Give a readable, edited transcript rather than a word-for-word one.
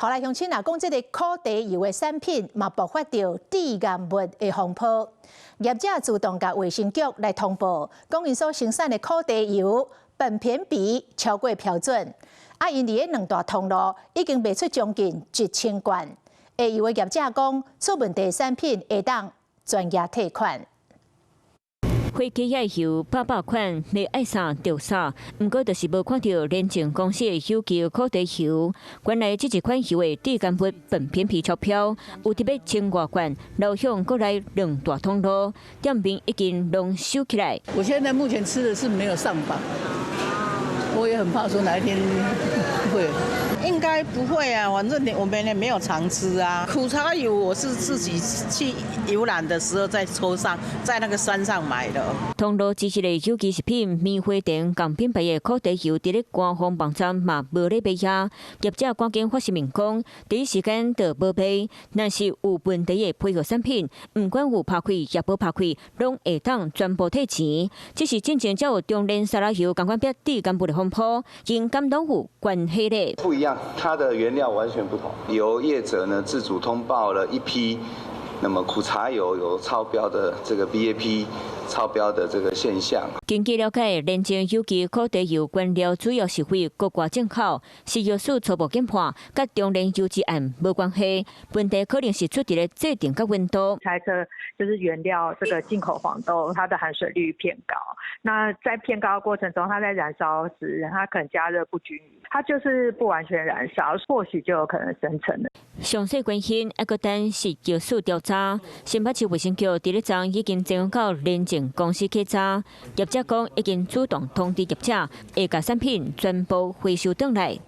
好來，鄉親啊，講這个苦茶油的產品嘛，爆發著致癌物的風波。業者主動共衛生局來通報，講𪜶所生產的苦茶油苯偏比超過標準。啊，𪜶佇咧兩大通路已經賣出將近1000罐。下游的業者講，出問題產品會當全額退款。火雞仔油百百款，欲愛啥就啥，毋過就是無看著聯正公司的有機苦茶油。原來這一款油的致癌物苯偏比超標，有特別千外罐，流向國內兩大通路，店面已經攏收起來。我現在目前吃的是沒有上榜，我也很怕說哪一天會。應該不會啊，反正我們也沒有常吃啊。苦茶油我是自己去遊覽的時候在車上，在那個山上買的。通路支持的有機食品棉花田共品牌的苦茶油，佇咧官方網站嘛無咧賣遐。業者趕緊發聲明講，第一時間就無賣。若是有問題的配合產品，毋管有拍開抑無拍開，攏會當全部退錢。只是進前才有中煉沙拉油共款標致癌物的風波，應敢攏有關係咧？不一樣，它的原料完全不同。由業者呢自主通報了一批，那麼苦茶油有超標的這個 BAP 超標的這個現象。根據了解，聯正有機苦茶油原料主要是為國外進口，食藥署初步研判，佮中煉油脂案無關係，問題可能是出佇咧製程佮溫度。猜測就是原料這個進口黃豆，它的含水率偏高。那在偏高的過程中，它在燃燒時，它可能加熱不均勻，它就是不完全燃燒，或許就有可能生成的。詳細關心，猶閣等食藥署調查。新北市衛生局佇咧昨已經前往到聯正公司稽查，業者講已經主動通知業者，會共產品全部回收轉來。